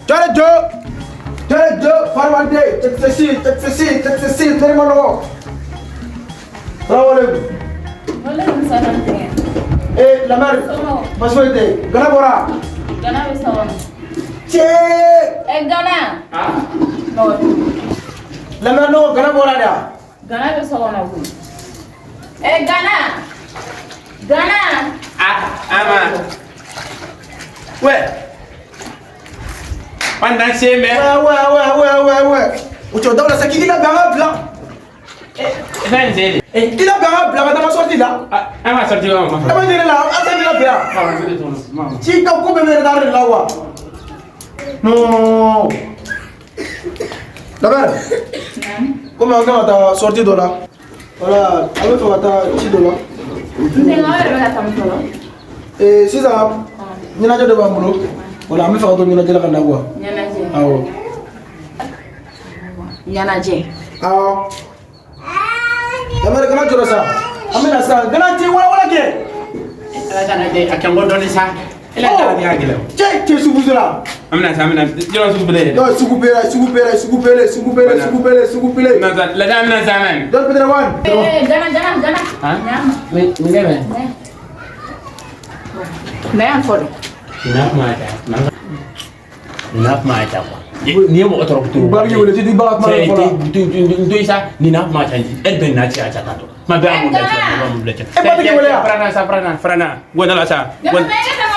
Jɔle jo! Jɔle jo! Farmande! Check ceci, check ceci, check ceci, teri ma nɔgɔ. Salaamaaleykum. Waaleykum salaam denkɛ. Eh, la mère. Somɔgɔw? Baasi foyi tɛ yen. Gana bɔra. Gana bɛ so kɔnɔ. Cɛ! Ɛ Gana. Nɔgɔ. La mère nɔgɔ Gana bɔra de wa? Gana bɛ so kɔnɔ koyi. Ɛ Gana. Gana. Ah, ama. Ouais. Pendant ces mais. Ouais, ouais, ouais, ouais, ouais, ouais. O cɛ o dabila sa k'i labɛn an ka bila. Fɛn sen. I labɛn an ka bila ka taa n ka sortie la. An ka sortie wa ma. E ma ɲinɛ la, an tɛ labɛn yan. Ci ka ko bɛɛ bɛ retard de la wa? Non. La mère. Komi an kan ka taa sortie dɔ la. Voilà, an bɛ fɛ ka taa ci dɔ la. N denkɛ, aw yɛrɛ bɛ ka taa min fɔlɔ? Ee, sisan ɲɛnajɛ dɔ b'an bolo. Voilà, an bɛ fɛ ka to ɲɛnajɛ la ka na quoi. Ɲɛnajɛ. Awɔ. Ɲɛnajɛ. Awɔ. La mère kana jɔrɔ sa. An bɛ na sisan. Gana ci wala wala kɛ. Ala kana de a kɛ n ko dɔɔni sa. Ila ta ka gɛlɛn. Cɛ cɛ sugu sera. An bɛna sa an bɛna jɔn sugu bɛlɛ. Non, sugu bɛlɛ, sugu bɛlɛ, sugu bɛlɛ, sugu bɛlɛ, sugu bɛlɛ, sugu bɛlɛ. Lada an bɛna sa mɛn. Dɔn peut-être one. Ee Gana Gana Gana. Han? Ɲama. Mun kɛ mɛn? Na yan fɔlɔ. Ina kuma ta. Ina kuma ta quoi. Ni ye mɔgɔ tɔɔrɔ to. Bariki wele ti di baga kuma la fɔlɔ. N to i sa nin n'a kuma ca e bɛ n'a cɛ a ca tantɔ. Ma bɛɛ mun bila cɛ mun bila cɛ. E batigi wele yan. Farana sa farana farana. Gwada la sa.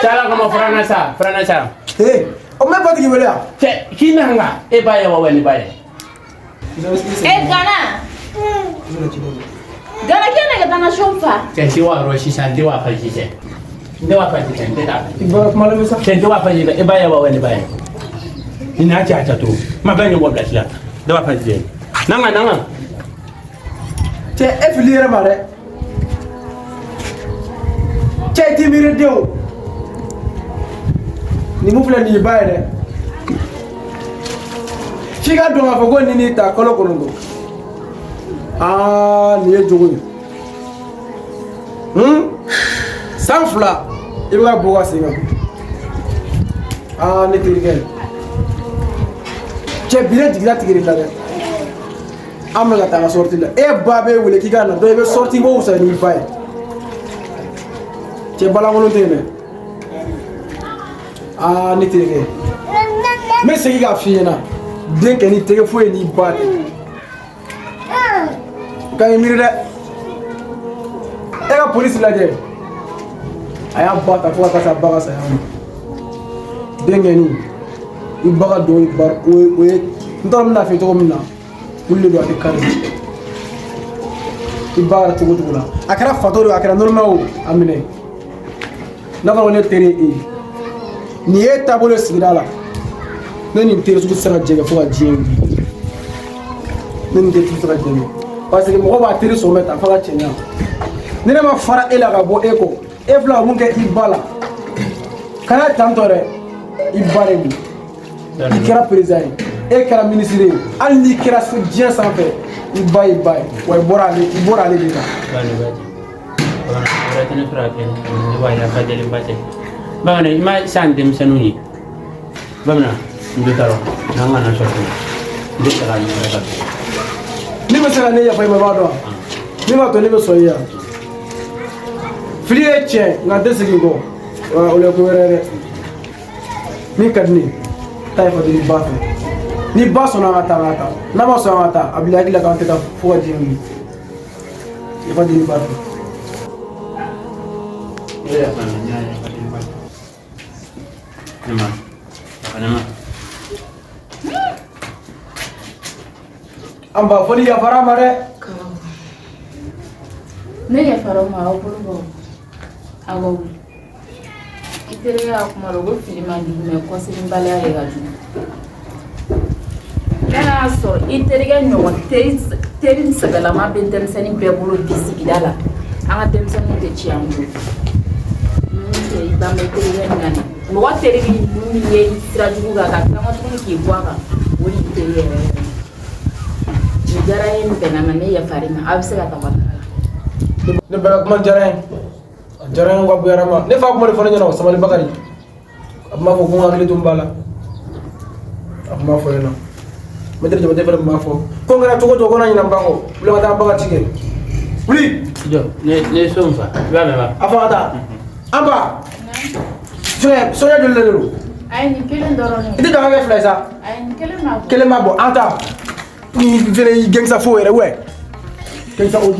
Tala kama farana sa farana sa. Ee, o mɛ batigi wele yan. Cɛ k'i na nga e ba ye wa wa ni ba ye. Ɛ Gana. Gana k'e ne ka taa n ka so fa. Cɛ si wa yɔrɔ sisan n tɛ wa fa sisan. N tɛ wa fa sisan n tɛ taa. I baga kuma la mɛ sa. Cɛ n tɛ wa fa sisan e ba ye wa wa ni ba ye. Nin n'a cɛ a ca to. Ma bɛɛ ɲɔgɔn bila sila. N tɛ wa fa sisan. Nanga nanga. Cɛ e fili yɛrɛ ma dɛ. Cɛ i t'i miiri den o. Nin mun filɛ nin y'i ba ye dɛ. F'i ka dɔn k'a fɔ ko nin n'i ta kalo 9. Aa nin ye jogo ye. San 2 i bɛ ka bɔ ka sen kan. Aa ne terikɛ. Cɛ bi ne jigila tigɛr'i la dɛ. An bɛ ka taa n ka sortie la. E ba b'e wele k'i ka na donc i bɛ sortie b'o fisaya n'i ba ye. Cɛ balankolon tɛ yen dɛ. Aa ne terikɛ. N bɛ segin k'a f'i ɲɛna. Den kɛ n'i tɛgɛ foyi n'i ba tɛ. I ka ɲi miiri dɛ. E ka polisi lajɛ. A y'a ba ta fo ka taa se a ba ka saya ma. Den kɛni i ba ka don o ye n t'a dɔn n bɛna f'i ye cogo min na. Olu de don a tɛ kari. I ba kɛra cogo o cogo la. A kɛra fatɔ de ye a kɛra normal o a minɛ. N'a fɔra ko ne teri ye e ye. Nin ye taabolo ye sigida la. Ne ni nin teri sugu tɛ se ka jɛ kɛ fo ka diɲɛ wuli. Ne ni nin teri sugu tɛ se ka jɛ kɛ. Parce que mɔgɔ b'a teri sɔn bɛ ta f'a ka cɛɲa. Ni ne ma fara e la ka bɔ e kɔ, e filɛ ka mun kɛ i ba la. Kana tantɔ dɛ. I ba de don. I kɛra président ye, e kɛra ministre ye, hali n'i kɛra diɲɛ sanfɛ, i ba y'i ba ye, wa i bɔra ale, i bɔra ale de kan. Bamanan wɛrɛ tɛ ne sɔrɔ a kɛ ne b'a yafa deli ba tɛ. Bamanan i ma san denmisɛnninw ye. Bamanan n tɛ taa n'an kana sɔrɔ n tɛ fɛ ka ɲɛ wɛrɛ ka kɛ. Ne bɛ se ka ne yafa i ma i b'a dɔn wa? Ne b'a to ne bɛ sɔn i ye yan. Fili ye tiɲɛ nka n tɛ segin kɔ. O ye ko wɛrɛ ye dɛ. Min ka di ne ye, taa yafa deli ba fɛ. Ni ba sɔnna ka taa an ka taa. N'a ma sɔn an ka taa, a bila hakili la k'an tɛ taa fo ka diɲɛ wuli. Yafa deli ba fɛ. Ne yafa n y'a yafa deli ba fɛ. Ne ma yafa ne ma. An ba fɔ ni yafara a ma dɛ. Ne yafara o ma aw bolo bɔ aw ka wuli. I terikɛ ka kuma la ko fili man jugu mɛ kɔseginbaliya de ka jugu. N'a y'a sɔrɔ i terikɛ ɲɔgɔn teri sɛbɛlama bɛ denmisɛnnin bɛɛ bolo bi sigida la, an ka denmisɛnninw tɛ ci an bolo. Ninnu tɛ i ba ma i terikɛ nani. Mɔgɔ teri min ye sira jugu kan ka tila ka tuguni k'i bɔ a kan, o de y'i teri yɛrɛ yɛrɛ. Nin diyara n ye nin bɛnna ma, ne yafar'i ma, aw bɛ se ka taa ka taga la. Ne bɛɛ kuma diyara n ye. A diyara n ye ka bonyara ma. Ne fa kuma de fɔ ne ɲɛna o Samali Bakari. A tun b'a fɔ ko n hakili to n ba la. A tun b'a fɔ ɲɛna. Maître Jabate fɛnɛ tun b'a fɔ ko n kɛra cogo o cogo, ko n na ɲinɛ n ba kɔ. Wuli ka taa ba ka ci kɛ, wuli. Jɔ, ne ye so min fa, i b'a mɛn wa? A fɔ ka taa an ba fɛngɛ soɲɛ joli de don? Ayi, nin kelen dɔrɔn. I tɛ daga kɛ fila ye sa. Ayi, nin kelen b'a bɔ. Kelen b'a bɔ, an ta ni fɛnɛ y'i gangsta fo yɛrɛ wɛ, gangsta o.